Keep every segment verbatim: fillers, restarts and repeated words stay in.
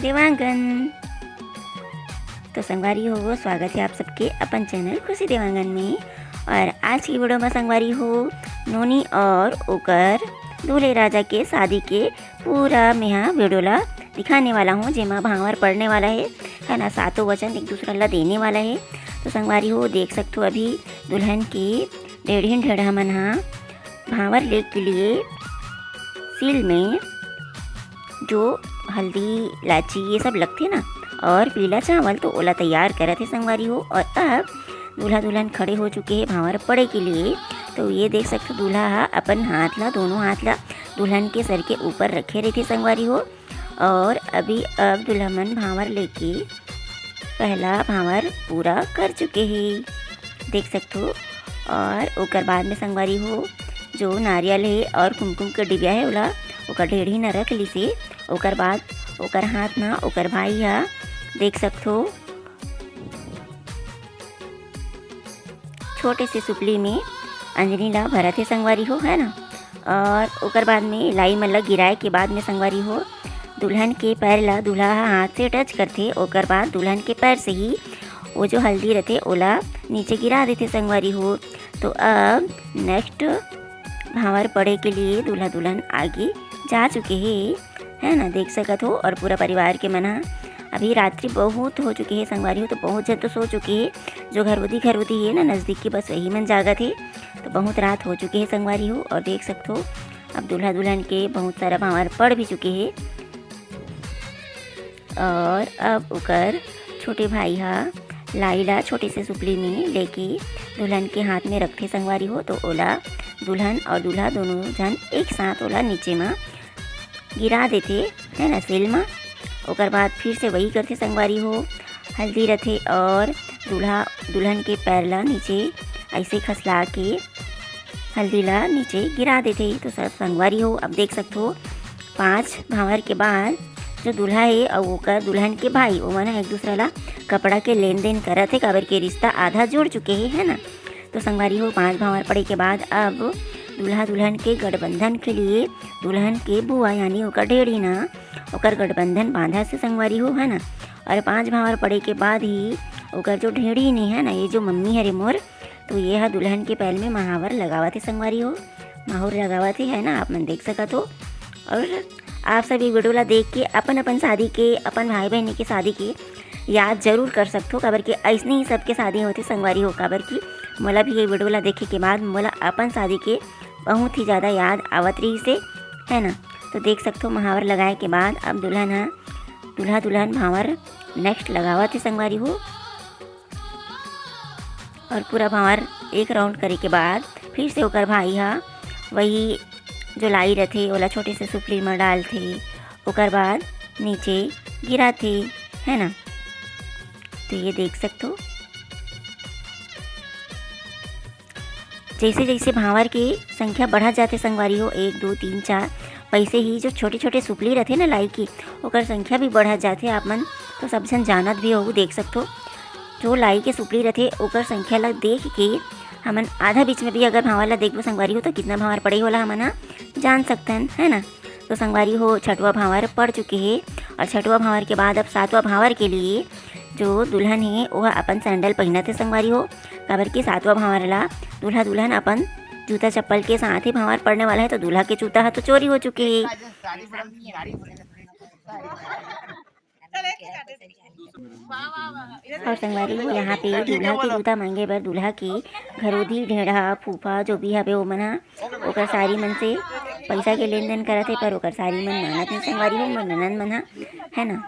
देवांगन। तो संगवारी हो, स्वागत है आप सबके अपन चैनल खुशी देवांगन में। और आज की वीडियो में संगवारी हो, नोनी और ओकर दूल्हे राजा के शादी के पूरा मेहा वीडियो ला दिखाने वाला हूँ, जेमा भांवर पड़ने वाला है, है ना, सातों वचन एक दूसरा ला देने वाला है। तो संगवारी हो, देख सकथो अभी दुल्हन के ढेढ़िन ढेढ़ा मन हा भांवर ले के लिए सील में जो हल्दी, इलायची, ये सब लगथे ना, और पीला चावल, तो ओला तैयार करत हे संगवारी हो। और अब दूल्हा दुल्हन खड़े हो चुके हैं भांवर पड़े के लिए। तो ये देख सकथो, दूल्हा हा अपन हाथ ला, दोनों हाथ ला दुल्हन के सर के ऊपर रखे रहिथे संगवारी हो। और अभी अब दूल्हा मन भांवर लेके पहला भांवर पूरा कर चुके हैं, देख सकथो। और ओकर बाद में संगवारी हो, जो नारियल है और कुमकुम के डिबिया है, ओला ओकर ढेढ़ी न रख लिसे। ओकर बाद ओकर हाथ में ओकर भाई हा, देख सकथो, छोटे से सुपली में अंजनी ला भरत हे संगवारी हो, है ना। और ओकर बाद में लाई मन ला गिराए के बाद में संगवारी हो, दुल्हन के पैर ला दूल्हा ह हाथ से टच करथे, ओकर बाद दुल्हन के पैर से ही वो जो हल्दी रथे ओला नीचे गिरा देथे संगवारी हो। तो अब नेक्स्ट भांवर पड़े के लिए दूल्हा दुल्हन आगे जा चुके हैं, है ना, देख सकत हो। और पूरा परिवार के मन ह, अभी रात्रि बहुत हो चुके हे संगवारी हो, तो बहुत जन तो सो चुके हे, जो घरवदी घरवदी हे ना नजदीक के, बस वही मन जागत हे। तो बहुत रात हो चुके हे संगवारी हो, और देख सकथो अब दूल्हा दुल्हन के बहुत सारा भांवर पड़ भी चुके हे। और अब ओकर छोटे भाई हा लाई ला छोटे से सुपली में लेके दुल्हन के हाथ में रखथे संगवारी हो, तो ओला दुल्हन और दूल्हा दोनों झन एक साथ ओला नीचे मा गिरा देथे, है ना, सील मा। ओकर बाद फिर से वही करथे संगवारी हो, हल्दी रथे और दूल्हा दुल्हन के पैर ला नीचे ऐसे खसला के हल्दी ला नीचे गिरा देथे। तो सब संगवारी हो, अब देख सकथो, पांच भांवर के बाद जो दूल्हा हे अउ ओकर दुल्हन के भाई, ओमन ह एक दूसरा ला कपड़ा के लेन देन करत हे, काबर के रिश्ता आधा जुड़ चुके हे, है ना। तो संगवारी हो, पांच भांवर पड़े के बाद अब दूल्हा दुल्हन के गठबंधन के लिए दुल्हन के बुआ यानी ओकर ढेढ़ी ना ओकर गठबंधन बांधत हे संगवारी हो, है ना। और पांच भांवर पड़े के बाद ही ओकर जो ढेढ़ी नी है ना, ये जो मम्मी हरे मोर, तो ये ह दुल्हन के पैर में महावर लगावत हे संगवारी हो, माहुर लगावत हे, है ना, आप मन देख सकत हो। और आप सब ये वीडियो ला देख के अपन अपन शादी के, अपन भाई बहनी के शादी के याद जरूर कर सकथो, काबर के ऐसने ही सबके शादी होथे संगवारी हो। काबर कि मोला भी ये वीडियो ला देखे के बाद मोला अपन शादी के बहुत ही ज़्यादा याद आवत रहिस हे, है ना। तो देख सकथो, महावर लगाए के बाद अब दुल्हन ह, दूल्हा दुल्हन भांवर नेक्स्ट लगावत हे संगवारी हो। और पूरा भांवर एक राउंड करे के बाद फिर से ओकर भाई हा वही जो लाई रथे ओला छोटे से सुपली में डालथे, ओकर बाद नीचे गिराथे, है ना। तो ये देख सकथो, जैसे जैसे भांवर के संख्या बढ़त जाथे संगवारी हो, एक, दो, तीन, चार, वैसे ही जो छोटे छोटे सुपली रथे ना लाई की, ओकर संख्या भी बढ़त जाथे। आप मन तो सब झन जानत भी होहू, देख सकथो, जो लाई के सुपली रथे ओकर संख्या ला देख के हमन आधा बीच में भी अगर भांवर ला देखबो संगवारी हो, तो कितना भांवर पड़े होला हमन ह जान सकथन, है ना। तो संगवारी हो, छठवा भांवर पड़ चुके हे और छठवा भांवर के बाद अब सातवां भांवर के लिए जो दुल्हन हे ओह अपन सैंडल पहिनत हे संगवारी हो, काबर कि सातवां भांवर ला दूल्हा दुल्हन अपन जूता चप्पल के साथ ही भांवर पड़ने वाला है, तो दूल्हा के जूता ह तो चोरी हो चुके हे। और संगवारी हो, यहाँ पे दूल्हा के जूता मांगे बर दूल्हा के घरोधी, ढेढ़ा, फूफा जो भी हवे ओमन ह ओकर सारी मन से पैसा के लेन देन करत हे, पर ओकर सारी मन मानत नहीं संगवारी हो, मोर ननद मन ह, है ना।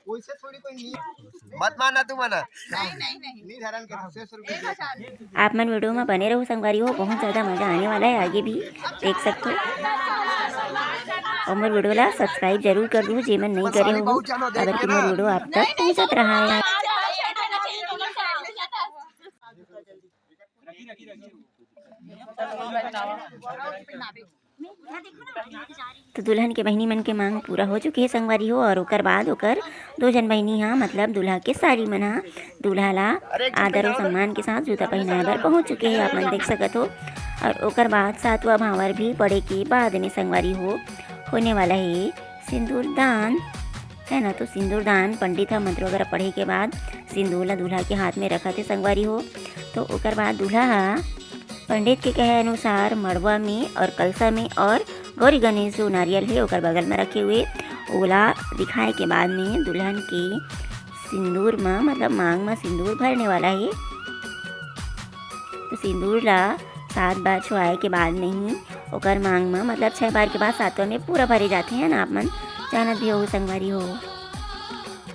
वैसे थोड़ी कोई नहीं। मत माना तू मना। नहीं, नहीं, नहीं। नहीं धरन के छह सौ रुपये दे। आप मन वीडियो में बने रहो संगवारी हो, बहुत ज़्यादा मज़ा आने वाला है आगे भी, देख सकते हो। और मोर वीडियो ला सब्सक्राइब जरूर कर दो, जे मन नहीं करे हो, अगर कि मोर वीडियो आप तक पहुँचत रहा है। तो दुल्हन के बहिनी मन के मांग पूरा हो चुके हे संगवारी हो, और ओकर बाद ओकर दो झन बहिनी हा, मतलब दूल्हा के सारी मन हा, दूल्हा ला आदर और सम्मान के साथ जूता पहनाए बर पहुंच चुके हे, आप मन देख सकत हो। और ओकर बाद सातवां भांवर भी पड़े के बाद में संगवारी हो, होने वाला है सिंदूर दान, है ना। तो सिंदूर दान पंडित ह मंत्र वगैरह पढ़े के बाद सिंदूर ला दूल्हा के हाथ में रखत हे संगवारी हो। तो ओकर बाद दूल्हा ह पंडित के कहे अनुसार मड़वा में और कलसा में और गौरी गणेश जो नारियल है ओकर बगल में रखे हुए ओला दिखाए के बाद में दुल्हन के सिंदूर म, मतलब मांग म सिंदूर भरने वाला है। तो सिंदूर ला सात बार छुआए के बाद में ही ओकर मांग म, मतलब छह बार के बाद सातवां में पूरा भरे जाते हैं ना, आप मन जानत भी हो संगवारी हो।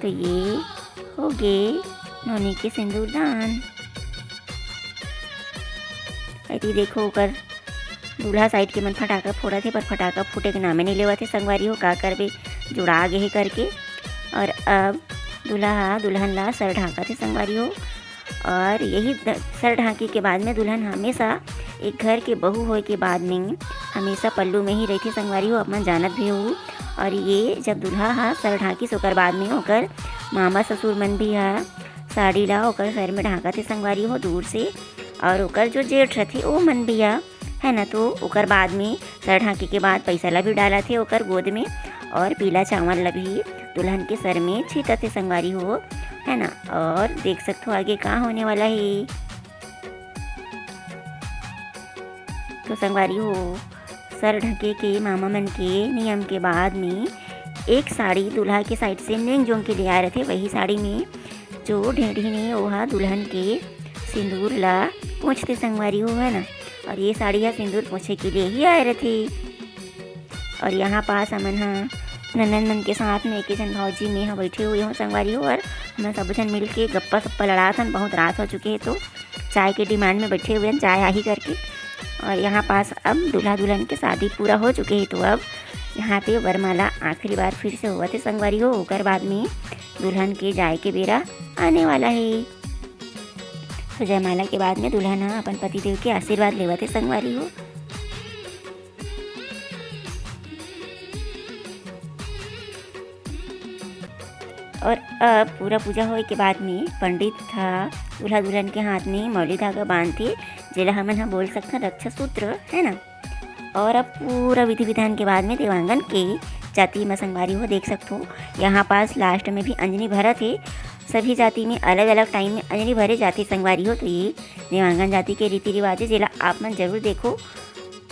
तो ये हो गे नोनी के सिंदूर दान। एती देखो ओकर दूल्हा साइड के मन फटाका फोड़त हे, पर फटाका फूटे के नामे नहीं लेवत हे संगवारी हो, का करबे, जुड़ा गे हे करके। और अब दूल्हा हा दुल्हन ला सर ढांकत हे संगवारी हो। और यही द-, सर ढांकी के बाद में दुल्हन हमेशा एक घर के बहू होए के बाद में हमेशा पल्लू में ही रहिथे संगवारी हो, आप मन जानत भी हो। और ये जब दूल्हा हा सर ढांकिस ओकर बाद में ओकर मामा ससुर मन भी हा साड़ी ला ओकर सर में ढांकत हे संगवारी हो दूर से। और ओकर जो जेठ रथे ओ मन भी हा, है ना, तो ओकर बाद में सर ढांके के बाद पैसा ला भी डालत हे ओकर गोद में और पीला चावल ला भी दुल्हन के सर में छीतत हे संगवारी हो, है ना। और देख सकत हो आगे का होने वाला है। तो संगवारी हो, सर ढके के मामा मन के नियम के बाद में एक साड़ी दूल्हा के साइड से नेंग जोंग के ले आए रथे, वही साड़ी में जो ढेढ़ी ने ओहा दुल्हन के सिंदूर ला पोंछथे संगवारी हो, है ना। और ये साड़ी हा सिंदूर पोंछे के लिए ही आए रथे। और यहाँ पास हमन हा ननद मन के साथ में एक झन भौजी में हा बैठे हुए हो संगवारी हो, और हमन सब झन मिल के गप्पा सप्पा लड़ात हन। बहुत रात हो चुके है तो चाय के डिमांड में बैठे हुए हैं, चाय आही करके। और यहाँ पास अब दूल्हा दुल्हन के शादी पूरा हो चुके हैं, तो अब यहाँ पे वरमाला आखिरी बार फिर से होवत हे संगवारी हो। ओकर बाद में दुल्हन के जाए के बेरा आने वाला है। तो जयमाला के बाद में दुल्हन ह अपन पतिदेव के आशीर्वाद लेवत हे संगवारी हो। और अब पूरा पूजा होए के बाद में पंडित ह दूल्हा दुल्हन के हाथ में मौली धागा बांधथे, जेला हमन ह बोल सकथन रक्षा सूत्र, है ना। और अब पूरा विधि विधान के बाद में देवांगन के जाति म संगवारी हो देख सकथो, यहाँ पास लास्ट में भी अंजनी भरत हे। सभी जाति में अलग अलग टाइम में अंजनी भरे जाथे संगवारी हो। तो ये देवांगन जाति के रीति रिवाज है, जेला आप मन जरूर देखो।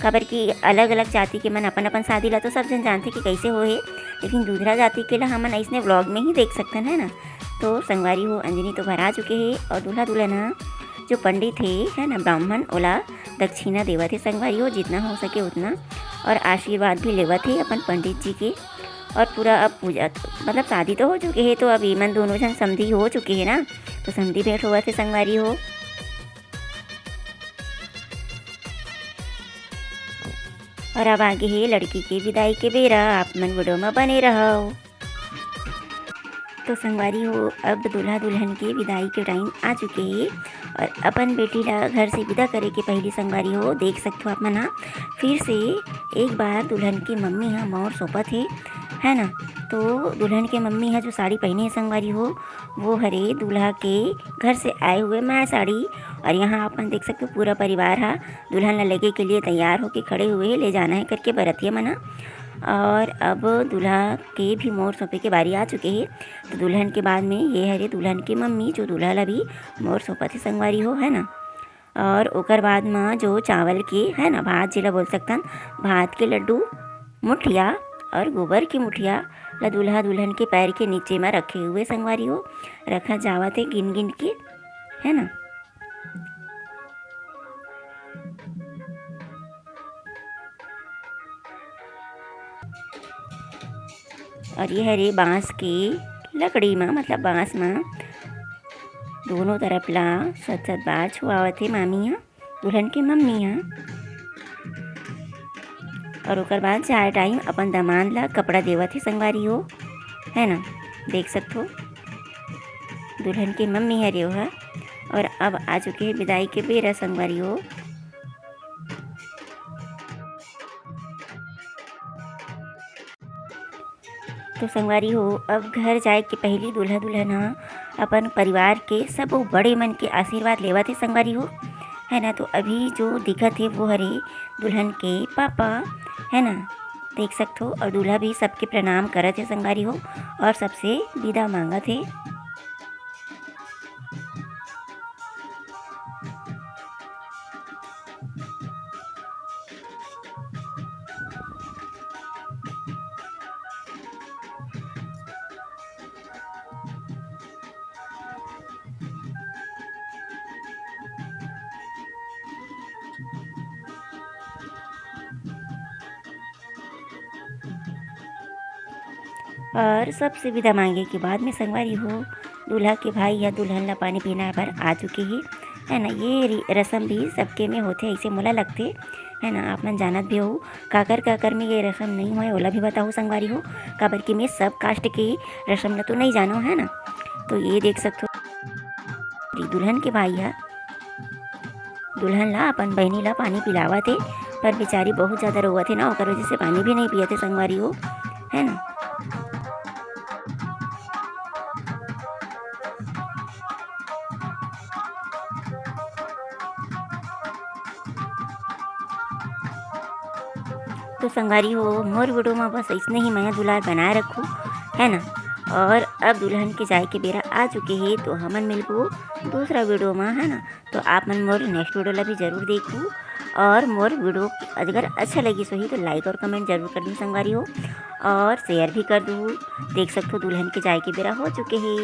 काबर कि अलग-अलग जाति के मन अपन-अपन शादी ला तो सब झन जानथे कि कइसे होहे, लेकिन दूसरा जाति के ला हमन अइसने vlog में ही देख सकथन, है ना। तो संगवारी हो, अंजनी तो भरा चुके हे और दूल्हा दुल्हन ह जो पंडित हे, है ना, ब्राह्मण, ओला दक्षिणा देवत हे संगवारी हो, जितना हो सके उतना, और आशीर्वाद भी लेवत हे अपन पंडित जी के। और पूरा अब पूजा, मतलब शादी तो हो चुके हे, तो अब ये मन दोनों झन समधी हो चुके हे ना, तो समधी भेंट होवत हे संगवारी हो। और अब आगे हे लड़की के विदाई के बेरा, आप मन वीडियो में बने रहव। तो संगवारी हो, अब दूल्हा दुल्हन के विदाई के टाइम आ चुके हे और अपन बेटी ला घर से विदा करे के पहली संगवारी हो, देख सकथो आप मन ह, फिर से एक बार दुल्हन के मम्मी ह मौर सौंपत हे, है ना। तो दुल्हन के मम्मी ह जो साड़ी पहने हे संगवारी हो, वो हरे दूल्हा के घर से आए हुए माया साड़ी। और यहाँ आप मन देख सकते हो पूरा परिवार हा दुल्हन ला लेगे के लिए तैयार होके खड़े हुए हे, ले जाना है करके बरतिया मन हा। और अब दूल्हा के भी मोर सौंपे के बारी आ चुके हे। तो दुल्हन के बाद में ये हरे दुल्हन के मम्मी जो दूल्हा ला भी मोर सौंपत हे संगवारी हो, है ना। और ओकर बाद म जो चावल के, है ना, भात जेला बोल सकथन, भात के लड्डू, मुठिया और गोबर के मुठिया ला दूल्हा दुल्हन के पैर के नीचे म रखे हुए संगवारी हो, रखा जावत हे गिन गिन के, है ना। और ये हरे बांस के लकड़ी म, मतलब बांस म दोनों तरफ ला सत सत बार छुआवत हे मामी ह, दुल्हन के मम्मी ह। और ओकर बाद चार टाइम अपन दामाद ला कपड़ा देवत हे संगवारी हो, है ना, देख सकथो दुल्हन के मम्मी हरे ओह। और अब आ चुके हे विदाई के बेरा संगवारी हो। तो संगवारी हो, अब घर जाए के पहली दूल्हा दुल्हन ह अपन परिवार के सबो बड़े मन के आशीर्वाद लेवत हे संगवारी हो, है ना। तो अभी जो दिखत हे वो हरे दुल्हन के पापा, है ना। देख सकथो, और दूल्हा भी सबके प्रणाम करत हे संगवारी हो, और सबसे विदा मांगत हे। और सबसे विदा मांगे के बाद में संगवारी हो, दूल्हा के भाई या दुल्हन ला पानी पीना बर आ चुके हे, है ना। ये रि-, रसम भी सबके में होथे, ऐसे मोला लगथे, है ना। आप मन जानत भी हो, काकर काकर में ये रसम नहीं होय, ओला भी बताओ संगवारी हो, काबर कि मैं सब कास्ट के रसम ला तो नहीं जानो, है ना। तो ये देख सकथो, दुल्हन के भाई ह दुल्हन ला, अपन बहिनी ला पानी पिलावत हे, पर बेचारी बहुत ज्यादा रोवत हे ना, ओकर वजह से पानी भी नहीं पियत हे संगवारी हो, है ना। तो संगवारी हो, मोर वीडियो में बस इसने ही मया दुलार बनाए रखो, है ना। और अब दुल्हन के जाए के बेरा आ चुके हे, तो हमन मिलबो दूसरा वीडियो में, है ना। तो आप मन मोर नेक्स्ट वीडियो ला भी जरूर देखू, और मोर वीडियो अगर अच्छा लगी सही तो लाइक और कमेंट जरूर कर दू संगवारी हो, और शेयर भी कर दू। देख सकथो, दुल्हन के जाए के बेरा हो चुके हे।